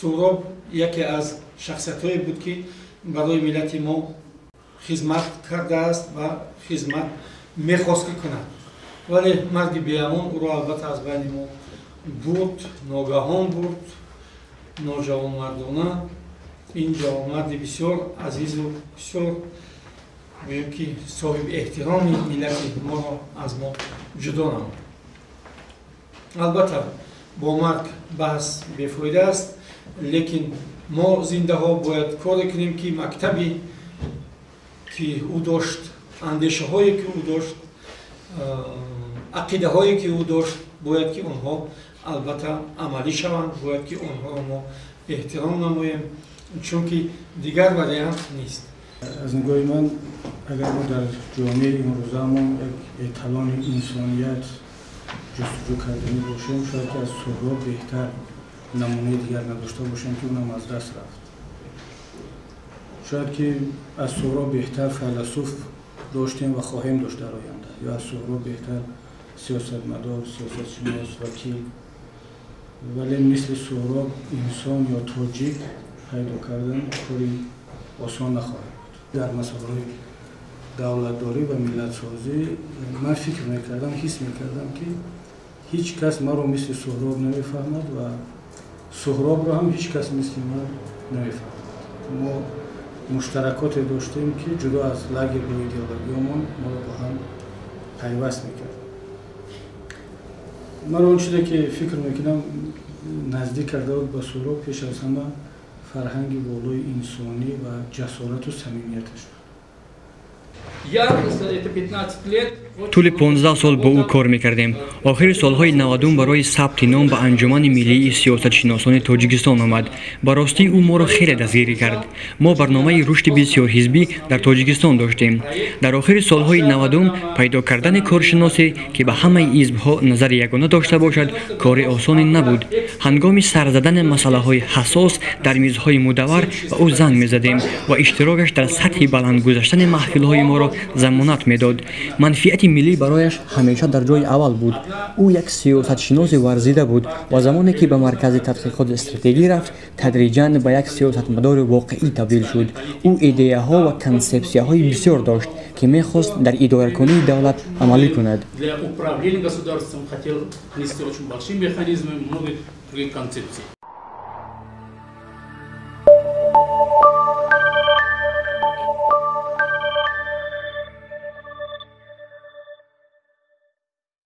Суҳроб яке аз шахсиятҳое буд, ки барои миллати мо хизмат кардааст ва хизмат мехост, ки кунад, вале марги беамон ӯро албатта аз байни мо бурд, ногаҳон бурд, ноҷавонмардона. Ин ҷавонмарди бисёр азизу бисёр, гӯем ки, соҳиби эҳтироми миллати моро аз мо ҷудо намуд. Албатта, бо марг баҳс бефоида аст, лекин мо, зиндаҳо, бояд коре кунем, ки мактабе, ки ӯ дошт, андешаҳое, ки ӯ дошт, ақидаҳое, ки ӯ дошт, бояд ки онҳо албатта амалӣ шаванд, бояд ки онҳоро мо эҳтиром намоем, чунки дигар вариант нест. Аз нигоҳи ман, агар мо дар ҷомеаи имрӯзаамон як эталони инсоният ҷустуҷӯ карданӣ бошем, шояд ки аз Суҳроб беҳтар намунаи дигар надошта бошем, ки унам аз даст рафт. Шояд ки аз Суҳроб беҳтар файласуф доштем ва хоҳем дошт дар оянда, ё аз Суҳроб беҳтар сиёсатмадор, сиёсатшинос, вакил, вале мисли Суҳроб инсон ё тоҷик пайдо кардан кори осон нахоҳад буд. Дар масъалаҳои давлатдорӣ ва миллатсозӣ ман фикр мекардам, ҳис мекардам, ки ҳеҷ кас маро мисли Суҳроб намефаҳмад ва Суҳробро ҳам ҳеҷ кас мисли ман намефаҳмад. Мо муштаракоте доштем, ки ҷудо аз лагер ва идеологиямон моро бо ҳам пайваст мекард. Маро он чизе, ки фикр мекунам, наздик карда буд ба Суҳроб, пеш аз ҳама фарҳанги волои инсонӣ ва ҷасорату самимияташ буд. Тӯли 15 сол бо ӯ кор мекардем. Охири солҳои 90-ум барои сабти ном ба Анҷумани миллии сиёсатшиносони Тоҷикистон омад. Ба ростӣ, ӯ моро хеле дастгирӣ кард. Мо барномаи рушди бисёрҳизбӣ дар Тоҷикистон доштем. Дар охири солҳои 90-ум пайдо кардани коршиносе, ки ба ҳамаи ҳизбҳо назари ягона дошта бошад, кори осоне набуд. Ҳангоми сар задани масъалаҳои ҳассос дар мизҳои мудаввар ба ӯ занг мезадем ва иштирокаш дар сатҳи баланд гузаштани маҳфилҳои моро замонат медод. Манфиати миллӣ барояш ҳамеша дар ҷои аввал буд. Ӯ як сиёсатшиноси варзида буд ва замоне ки ба Маркази тадқиқоти стратегӣ рафт, тадриҷан ба як сиёсатмадори воқеӣ табдил шуд. Ӯ идеяҳо ва консепсияҳои бисёр дошт, ки мехост дар идоракунии давлат амалӣ кунад. Для управления государством хотел внести очень большие механизмы, много других концепций.